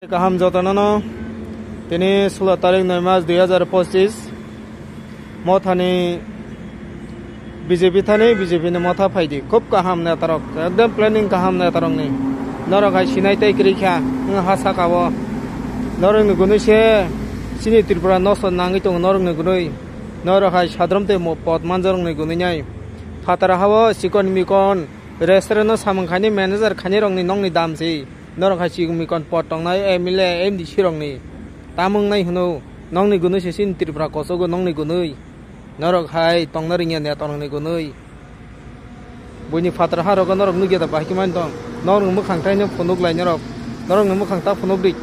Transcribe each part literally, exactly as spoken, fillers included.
Kaham jotono no, tini sulo tarik noi mas dui hajar pochis, mothani B J P thani B J P ni motha phaidi, khub kaham netarok, ekdom planning kaham netarok ni, norok hai sinai tei kwrwi kha, wng ha saka o, norok ni gunui se chini Tripura nosto nangwi tongo, norok ni gunui, norok hai sadrom tei mo-, pod manjak rok ni gunui nai, phatara ha o chikon mikon, restaurant o samung khainai manager khainai rok ni nokni dam si. Norok hai chikon mikon pod tongnai M L A, M D C rokni. Tamung nai hwno, nokni gunui se chini Tripura kosogo nokni gunui. Norok hai tongna ringya netarokni gunui. Buini phatara ha rogo norok nukya da bahai khe mani tong. Norokni mwkhang taino phunuk lai norok. Norokni mwkhang ta phunuk di.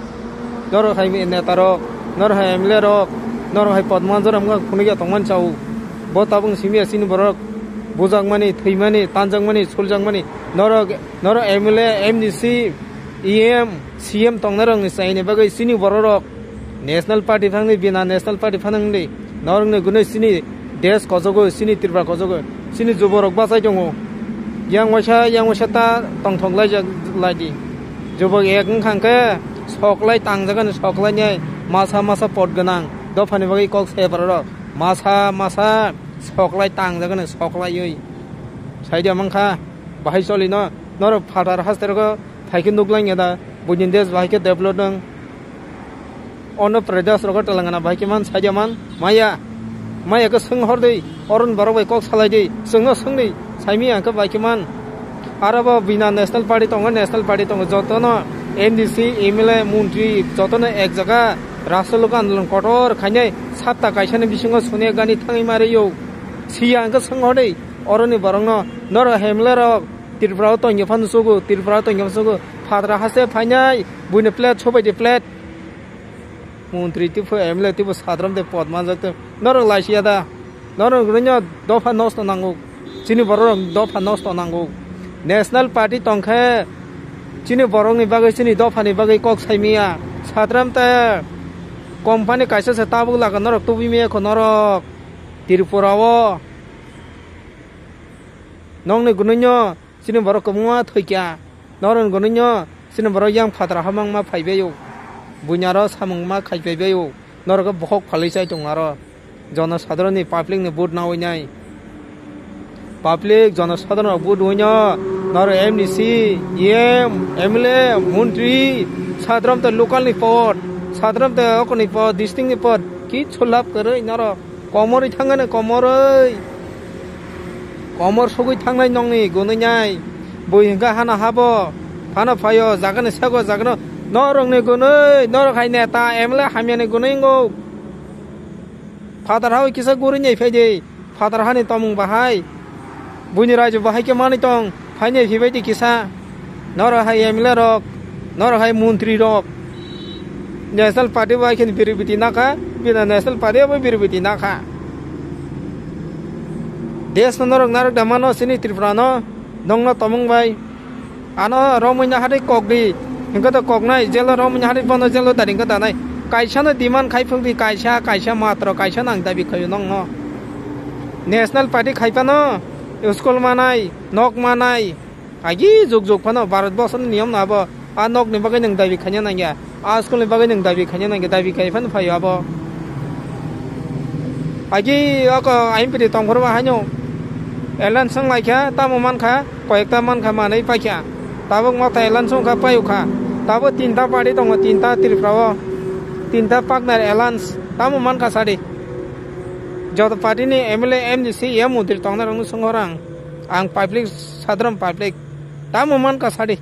Norok hai netarok, norok hai M L A rok, norok hai pod manjak rok mwkhang phunukya tongmani chao. Bo tabuk simi ya chini borok bujakmani, thwimani, tanjakmani, suljakmani. Norok, norok M L A, M D C, E M, C M tongnairokni chaini bagwi chini bororok National Party phangni bina National Party phano wngdi. Norokni gunui chini desh kojogo, chini Tripura kojogo, chini juborok bachai tongo. Yang waisa, yang waisa ta tongthok laijak laidi. Jubok ek wngkha hwnkhe soklai tangjagani soklainai masa masa pod gwnang dophani bagwi kok saya bororok. Masa masa soklai tangjagani soklaiwi. Saidi amang kha bahai cholino norok phatar haste rogo. Phaikhe nuklang ya da, buini desh bahai khe develop nang. Andhra Pradesh rogo Telangana bahai khe man, saida man, maya, maya khe swng hor di, oroni borok bai kok salai di, chwngno swng di, saimi ang khe bahai khe man. Aro bo bina National Party tongo, National Party tongo, jotono M D C, M L A, montri, jotono ek jaga rasta loka andolon kotor khainai satta kaisani bisingo soniya gani thangwi ma rwio. Siya ang khe swng hor di, oroni borokno, norok M L A rok, Tripura o tongya phano sugo, Tripura o tongya phano sugo. Phatara haste phainai, buini plate sobai di plate. Montri tipo, M L A tipo, sadrom de pod manjak te. Norok laisiya da. Norok rwnya dopha nosto nango. Chini borok dopha nosto nango. National Party tongkhe chini borokni bagwi, chini dophani bagwi kok saimiya. Sadrom te company kaisa se tabuk laga norok tubui miya kho norok. Tripura o. Nokni gununyo chini borok kwbangma thwikya. Norok gununyo chini borok yang phatara hamangma phaibaio. Buini aro samungma khaiphaibaio. Norok bohok phalwi chai tongo aro. Jonosadharonni public ni vote nawi nai. Public jonosadharon rok vote winyo norok M D C, E M, M L A, montri, sadrom te local ni pod, sadrom te okoni pod, district ni pod, kichu lab kwrwi norok. Komorwi thangani komorwi. Komor sugwi thangnai nokni gunui nai. Bui hwnkha hana habo. Phano phaio jagani sego jagano. Norokni gunui, norok hai neta M L A hamyani gunui wngo. Phatar hao kisa guri nai phaidi. Phatar hani tomung bahai. Buini raiju bahai khe manwi tong. Phainai phibai di kisa. Norok hai M L A rok, norok hai montri rok. National Party bai khe biribiti nakha, bina National Party bai biribiti nakha. Desh no norok narok da mano chini Tripura no, nongno tomung bai. Ano romwi na hari kok di, hingke to kok nai, jelo romwi na hari bono jelo dari hingke da nai. Kaisa no demand khai phung di, kaisa, kaisa matro, kaisa nang dabi khayo nongno. National Party khai phano, school manai, nok manai, agi juk juk phano Bharat borsoni niyom no abo. A nok ni bagwi nwng dabi khaina nangya, a school ni bagwi nwng dabi khaina nangya, dabi khai phano phaio abo. Agi oko M P tongphuru ba haino alliance wng lai kha, tamo man kha, koyekta man kha, manwi pai kha. Tabuk motha alliance wng kha, paio kha. Tabo tinta party tongo, tinta Tripura o, tinta partner alliance, tamo man kha sadi. Joto party ni M L A, M D C, ya montri tongnai rokno swngo rang. Ang public, sadharon public. Tamo man kha sadi.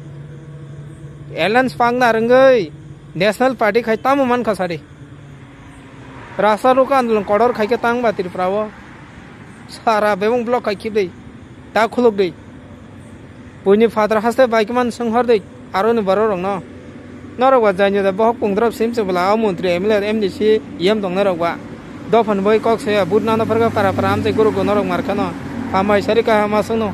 Alliance pangna rwngwi National Party khai tamo man kha sadi. Rasta roka andolon kotor khai khe tang ba Tripura o. Sara bebong block khai khibdi. Ta khuluk di. Buini phataro haste bai khe man swnghor di. Aroni borok rokno. Norok ba jainio da bohok pungdrab sim se bwla o montri M L A M D C yem tongnai rok ba. Dophani bai kok saya but nana pharkha para para amchai guru go norok mar khano. Hambai sari kaham aswkno.